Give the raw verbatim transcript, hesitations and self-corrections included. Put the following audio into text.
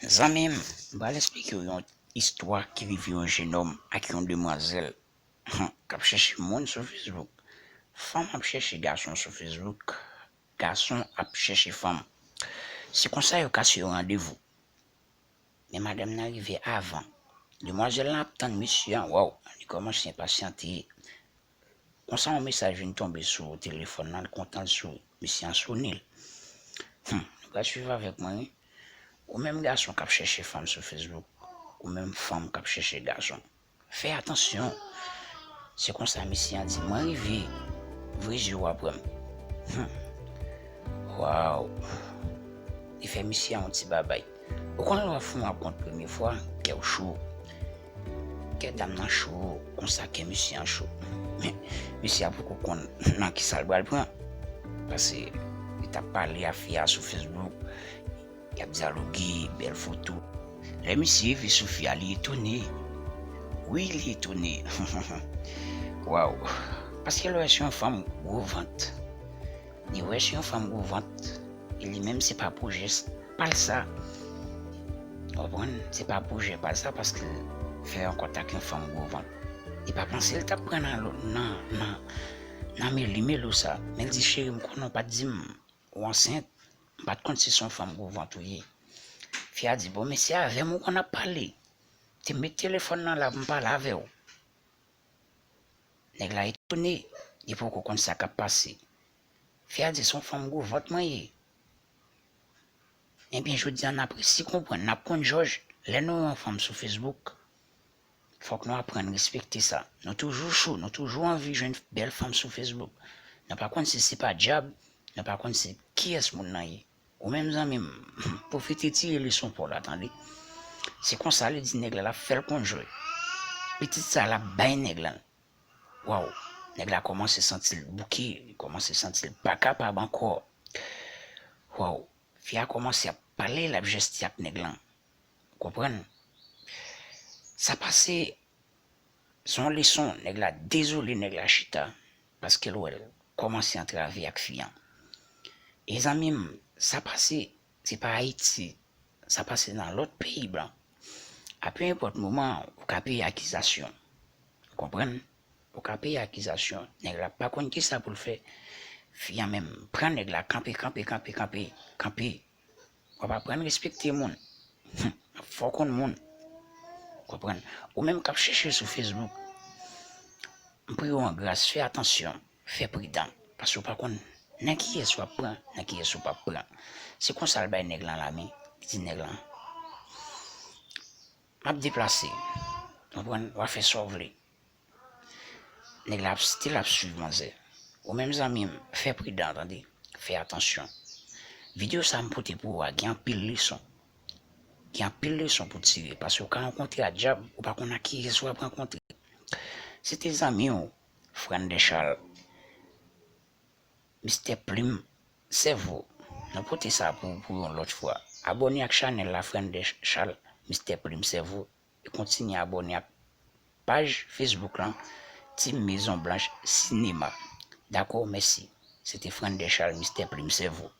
Zanmi m, m pral esplike w yon istwa ki rive yon jenòm ak yon demwazèl k ap chèche moun sou Facebook. Fanm ap chèche gason sou Facebook, gason ap chèche fanm. Se konsa yo kase yon randevou. Men madanm nan rive avan. Demwazèl lan ap tann mesye an, waw, li kòmanse enpasyante. Konsa yon mesaj vin tonbe sou telefòn nan, li kontan l souri. Mesye an sone l. Hum, nou pral swiv avèk mwen, wi. Ou menm gason k ap chèche fanm sou Facebook, ou menm fanm k ap chèche gason, fè atansyon. Se konsa mesye an di, mwen rive, ouvri zye w w ap wè m. Hum. Waw. Li fè mesye an yon ti babay. Ou konn lè w ap fè yon rankont premye fwa, kè w cho. Kè dam nan cho, konsa kè mesye an cho. Men, mesye a poko konn nan kisa l pral pran. Paske li t ap pale a fi a sou Facebook, y ap dyaloge, bèl foto. Lè misye rive sou fi a, li etone. Wi, li etone. Waw. Paske lè w wè se yon fanm gwo vant. Li wè se yon fanm gwo vant. E li menm se pa pwojè pa l sa. Ou konprann? Se pa pwojè pa l sa paske l fè rankont ak yon fanm gwo vant. Li pa panse l t ap pran nan, nan, nan, nan meli melo sa. Men l di, cheri, m konnen w pa t di m ou ansent. M pa t konn si se yon fanm gwo vant ou ye. Fi a di, bon, men se avè m ou konn ap pale. Te met telefòn nan la pou m pale avè w. Nèg la etone, li poko konn sa k ap pase. Fi a di, se yon fanm gwo vant mwen ye. Ebyen, jodi a, n ap resi konprann, n ap konn jòj. Lè nou wè yon fanm sou Facebook, fòk nou aprann respekte sa. Nou toujou cho, nou toujou anvi jwenn bèl fanm sou Facebook. Nou pa konn si se pa dyab, nou pa konn se kiyès moun nan ye. Ou menm zanmi m, pwofite tire leson pa w la, tande. Se konsa li di nèg la, l ap fè l konn jwe. Pitit sa l ap bay nèg la. Waw, nèg la kòmanse santi l bouke, li kòmanse santi l pa kapab ankò. Waw, fi a kòmanse ap pale, l ap jeste ak nèg lan. Konprann? Sa pase, se yon leson, nèg la dezole, nèg la chita, paske l wè l kòmanse antrave ak fi an. E zanmi m, sa pase, se pa Ayiti, sa pase nan lòt peyi blan. A peu importe moman, ou ka peye akizasyon. Ou konprann? Ou ka peye akizasyon. Nèg la pa konn kisa pou l fè. Fi an menm pran nèg la, kanpe, kanpe, kanpe, kanpe, kanpe. W ap aprann respekte moun. Hum, fò w konn moun. Konprann? Ou menm k ap chèche sou Facebook, m priye w an gras, fè atansyon, fè pridan. Paske w pa konn nan kiyès w ap pran, nan kiyès ou p ap pran. Se konsa l bay nèg lan lamen, li di nèg lan, m ap deplase. Konprann? W a fè sa w vle. Nèg la ap still ap swiv manzè. Ou menm zanmi m, fè pridan, tande. Fè atansyon. Videyo sa m pote pou ou a gen anpil leson. Gen anpil leson pou tire, paske ou ka rankontre ak dyab, ou pa konn ak kiyès w ap rankontre. Se te zanmi w, Frandè Charles, Mistè Plim Sèvo. Nou pote sa pou, pou yon lòt fwa. Abòne ak chanèl la, Frandè Charles, Mistè Plim Sèvo. E kontinye abòne ak paj Facebook lan, Team Maison Blanche Cinéma. Dakò, mèsi. Se te Frandè Charles, Mistè Plim Sèvo.